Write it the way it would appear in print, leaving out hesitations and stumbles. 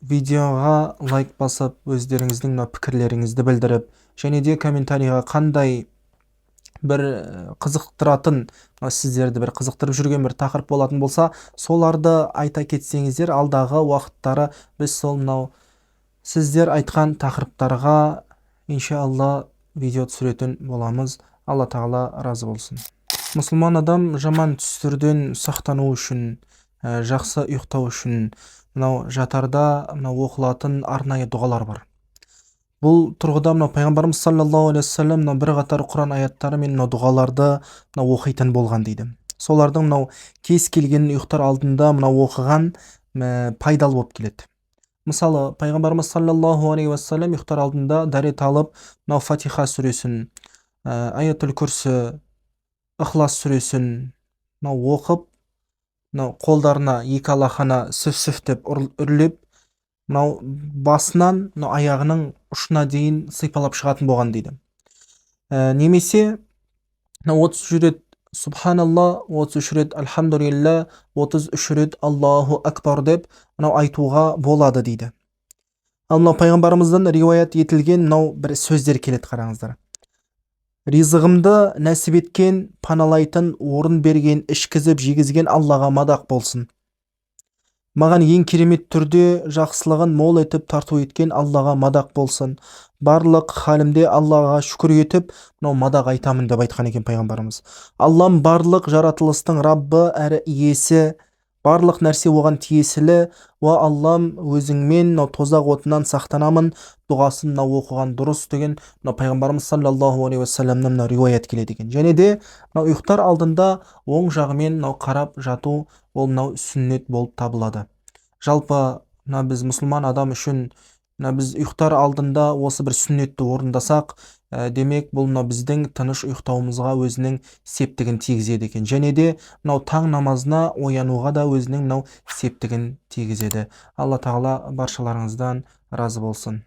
Видеоға лайк басып, өздеріңіздің мына пікірлеріңізді білдіріп, және де комментарийға қандай бір қызықтыратын, сіздерді бір қызықтырып жүрген бір тақырып болатын болса, соларды айта кетсеңіздер, алдағы уақыттары біз сол мынау сіздер айтқан тақырыптарға иншалла видео түсіретін боламыз. Алла тағала разы болсын. Мұсылман адам жаман түстерден сақтану үшін, жақсы ұйықтау үшін мынау жатарда мынау оқылатын арнайы дұғалар бар. Бұл тұрғыда мынау пайғамбарымыз саллаллаху алейхи уассалам мынау бірқатар Құран аяттары мен мынау дұғаларды мынау оқитын болған дейді. Солардың мынау кез келген ұйықтар алдында мынау оқыған пайдалы болып келеді. Мысалы, пайғамбарымыз саллаллаху алейхи уассалам ұйықтар алдында дәрет алып, мынау Фатиха сүресін, Аятул Күрсі, Ықылас сүресін мынау оқып, мынау қолдарына екі алақана сүф-сүф деп үрлеп, мынау басынан мынау аяғының ұшына дейін сипалап шығатын болған дейді. Немесе мынау 33 рет субханалла, 33 рет альхамдулилля, 33 рет Аллаху акбар деп мынау айтуға болады дейді. Ал мынау пайғамбарымыздан риуаят етілген мынау бір сөздер келеді, қараңыздар. Ризығымды нәсіп еткен, паналайтын орын берген, ішкізіп жегізген Аллаға мадақ болсын. Маған ең керемет түрде жақсылығын мол етіп тарту еткен Аллаға мадақ болсын. Барлық халімде Аллаға шүкір етіп, мынау мадақ айтамын деп айтқан екен пайғамбарымыз. Аллам барлық жаратылыстың Раббы әрі иесі, барлық нәрсе оған тиесілі. Уа Аллам, өзіңмен мынау тозақ отынан сақтанамын дұғасын мынау оқыған дұрыс деген мынау пайғамбарымыз саллаллаху алейхи уассаламнан мынау риуаят келеді екен. Және де мынау ұйықтар алдында оң жағымен мынау қарап жату ол мынау сүннет болып табылады. Жалпы мына біз мұсылман адам үшін мына біз ұйықтар алдында осы бір сүннетті орындасақ, демек бұл мынау біздің тыныш ұйықтауымызға өзінің септігін тигізеді екен. Және де мынау таң намазына оянуға да өзінің мынау септігін тигізеді. Алла тағала баршаларыңыздан разы болсын.